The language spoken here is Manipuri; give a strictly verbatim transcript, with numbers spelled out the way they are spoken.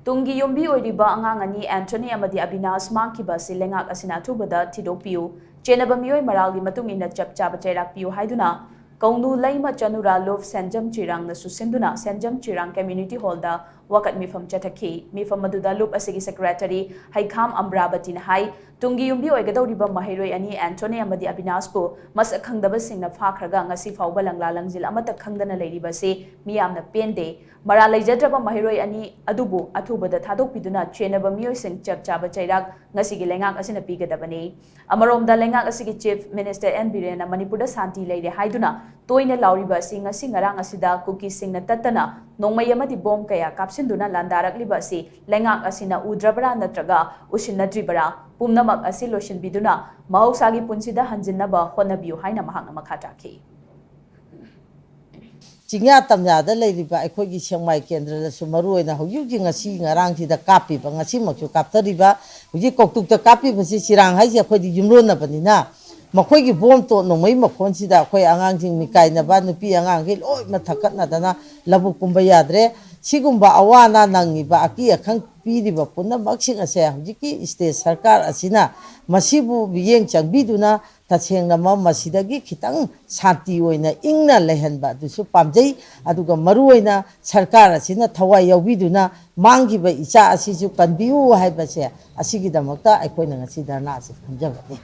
ꯇꯨꯡꯒꯤ ꯌꯨꯝꯕꯤ ꯑꯣꯏꯔꯤꯕ ꯑꯉꯥꯡ ꯑꯅꯤ ꯑꯦꯟꯊꯣꯅꯤ ꯑꯃꯗꯤ ꯑꯕꯤꯅꯥꯁ ꯃꯥꯡꯈꯤꯕ ꯑꯁꯤ ꯂꯩꯉꯥꯛ ꯑꯁꯤꯅ ꯑꯊꯨꯕꯗ ꯊꯤꯗꯣꯛꯄꯤꯌꯨ, ꯆꯦꯟꯅꯕ ꯃꯤꯑꯣꯏ ꯃꯔꯥꯜꯒꯤ ꯃꯇꯨꯡ ꯏꯟꯅ ꯆꯞ ꯆꯥꯕ ꯆꯩꯔꯥꯛ ꯄꯤꯌꯨ ꯍꯥꯏꯗꯨꯅ ꯀꯧꯅꯨ ꯂꯩꯃ ꯆꯅꯨꯔꯥ ꯂꯨꯞ ꯁꯦꯟꯖꯝ ꯆꯤꯔꯥꯡꯅꯁꯨ ꯁꯤꯟꯗꯨꯅ ꯁꯦꯟꯖꯝ ꯆꯤꯔꯥꯡ ꯀꯝꯃ꯭ꯌꯨꯅꯤꯇꯤ ꯍꯣꯜꯗ ꯋꯥꯀꯠ ꯃꯤꯐꯝ ꯆꯠꯊꯈꯤ꯫ ꯃꯤꯐꯝ ꯑꯗꯨꯗ ꯂꯨꯞ ꯑꯁꯤꯒꯤ ꯁꯦꯀ꯭ꯔꯦꯇꯔꯤ ꯍꯩꯈꯥꯝ ꯑꯝꯕ꯭ꯔꯥꯕꯇꯤꯅ ꯍꯥꯏ, ꯇꯨꯡꯒꯤ ꯌꯨꯝꯕꯤ ꯑꯣꯏꯒꯗꯧꯔꯤꯕ ꯃꯍꯩꯔꯣꯏ ꯑꯅꯤ ꯑꯦꯟꯊꯣꯅꯤ ꯑꯃꯗꯤ ꯑꯕꯤꯅꯥꯁꯄꯨ ꯃꯁꯛ ꯈꯪꯗꯕꯁꯤꯡꯅ ꯐꯥꯈ꯭ꯔꯒ ꯉꯁꯤ ꯐꯥꯎꯕ ꯂꯪꯂꯥ ꯂꯪꯖꯤꯜ ꯑꯃꯠꯇ ꯈꯪꯗꯅ ꯂꯩꯔꯤꯕ ꯑꯁꯤ ꯃꯤꯌꯥꯝꯅ ꯄꯦꯟꯗꯦ꯫ ꯃꯔꯥꯜ ꯂꯩꯖꯗ꯭ꯔꯕ ꯃꯍꯩꯔꯣꯏ ꯑꯅꯤ ꯑꯗꯨꯕꯨ ꯑꯊꯨꯕꯗ ꯊꯥꯗꯣꯛꯄꯤꯗꯨꯅ ꯆꯦꯟꯅꯕ ꯃꯤꯑꯣꯏꯁꯤꯡ ꯆꯞ ꯆꯥꯕ ꯆꯩꯔꯥꯛ ꯉꯁꯤꯒꯤ ꯂꯩꯉꯥꯛ ꯑꯁꯤꯅ ꯄꯤꯒꯗꯕꯅꯤ꯫ ꯑꯃꯔꯣꯝꯗ ꯂꯩꯉꯥꯛ ꯑꯁꯤꯒꯤ ꯆꯤꯐ ꯃꯤꯅꯤꯁꯇꯔ ꯑꯦꯟ ꯕꯤꯔꯦꯟꯅ ꯃꯅꯤꯄꯨꯔꯗ ꯁꯥꯟꯇꯤ ꯂꯩꯔꯦ ꯍꯥꯏꯗꯨꯅ ꯇꯣꯏꯅ ꯂꯥꯎꯔꯤꯕ ꯑꯁꯤ ꯉꯁꯤ ꯉꯔꯥꯡ ꯑꯁꯤꯗ ꯀꯨꯀꯤꯁꯤꯡꯅ ꯇꯠꯇꯅ ꯅꯣꯡꯃꯩ ꯑꯃꯗꯤ ꯕꯣꯝ ꯀꯌꯥ ꯀꯥꯞꯁꯤꯟꯗꯨꯅ ꯂꯥꯟꯗꯥꯔꯛꯂꯤꯕ ꯑꯁꯤ ꯂꯩꯉꯥꯛ ꯑꯁꯤꯅ ꯎꯗ꯭ꯔꯕ꯭ꯔꯥ ꯅꯠꯇ꯭ꯔꯒ ꯎꯁꯤꯟꯅꯗ꯭ꯔꯤꯕꯔꯥ? ꯄꯨꯝꯅꯃꯛ ꯑꯁꯤ ꯂꯣꯏꯁꯤꯟꯕꯤꯗꯨꯅ ꯃꯍꯧꯁꯥꯒꯤ ꯄꯨꯟꯁꯤꯗ ꯍꯟꯖꯤꯟꯅꯕ ꯍꯣꯠꯅꯕꯤꯌꯨ ꯍꯥꯏꯅ ꯃꯍꯥꯛꯅ ꯃꯈꯥ ꯇꯥꯈꯤ꯫ ꯆꯤꯡꯌꯥ ꯇꯝꯌꯥꯗ ꯂꯩꯔꯤꯕ ꯑꯩꯈꯣꯏꯒꯤ ꯁꯦꯛꯃꯥꯏ ꯀꯦꯟꯗ꯭ꯔꯗꯁꯨ ꯃꯔꯨꯑꯣꯏꯅ ꯍꯧꯖꯤꯛ ꯍꯧꯖꯤꯛ ꯉꯁꯤ ꯉꯔꯥꯡꯁꯤꯗ ꯀꯥꯞꯄꯤꯕ, ꯉꯁꯤꯃꯛꯁꯨ ꯀꯥꯞꯊꯔꯤꯕ, ꯍꯧꯖꯤꯛ ꯀꯧꯇꯨꯛꯇ ꯀꯥꯞꯄꯤꯕꯁꯤ ꯆꯤꯔꯥꯡ ꯍꯥꯏꯁꯦ ꯑꯩꯈꯣꯏꯗꯤ ꯌꯨꯝꯂꯣꯟꯅꯕꯅꯤꯅ ꯃꯈꯣꯏꯒꯤ ꯕꯣꯝ ꯇꯣꯠ ꯅꯣꯡꯃꯩ ꯃꯈꯣꯟꯁꯤꯗ ꯑꯩꯈꯣꯏ ꯑꯉꯥꯡꯁꯤꯡ ꯃꯤꯀꯥꯏꯅꯕ, ꯅꯨꯄꯤ ꯑꯉꯥꯡꯈꯩ ꯂꯣꯏꯅꯃꯛ ꯊꯛꯀꯠꯅꯗꯅ ꯂꯧꯕꯨꯛ ꯀꯨꯝꯕ ꯌꯥꯗ꯭ꯔꯦ꯫ ꯁꯤꯒꯨꯝꯕ ꯑꯋꯥ ꯑꯅꯥ ꯅꯪꯉꯤꯕ, ꯑꯀꯤ ꯑꯈꯪ ꯄꯤꯔꯤꯕ ꯄꯨꯝꯅꯃꯛꯁꯤꯡ ꯑꯁꯦ ꯍꯧꯖꯤꯛꯀꯤ ꯁ꯭ꯇꯦꯠ ꯁꯔꯀꯥꯔ ꯑꯁꯤꯅ ꯃꯁꯤꯕꯨ ꯃꯤꯠꯌꯦꯡ ꯆꯪꯕꯤꯗꯨꯅ ꯇꯁꯦꯡꯅꯃꯛ ꯃꯁꯤꯗꯒꯤ ꯈꯤꯇꯪ ꯁꯥꯟꯇꯤ ꯑꯣꯏꯅ ꯏꯪꯅ ꯂꯩꯍꯟꯕ ꯑꯗꯨꯁꯨ ꯄꯥꯝꯖꯩ꯫ ꯑꯗꯨꯒ ꯃꯔꯨꯑꯣꯏꯅ ꯁꯔꯀꯥꯔ ꯑꯁꯤꯅ ꯊꯋꯥꯏ ꯌꯥꯎꯕꯤꯗꯨꯅ ꯃꯥꯡꯈꯤꯕ ꯏꯆꯥ ꯑꯁꯤꯁꯨ ꯀꯟꯕꯤꯌꯨ ꯍꯥꯏꯕꯁꯦ, ꯑꯁꯤꯒꯤꯗꯃꯛꯇ ꯑꯩꯈꯣꯏꯅ ꯉꯁꯤ ꯙꯔꯅꯥ ꯑꯁꯤ ꯐꯝꯖꯕꯅꯤ꯫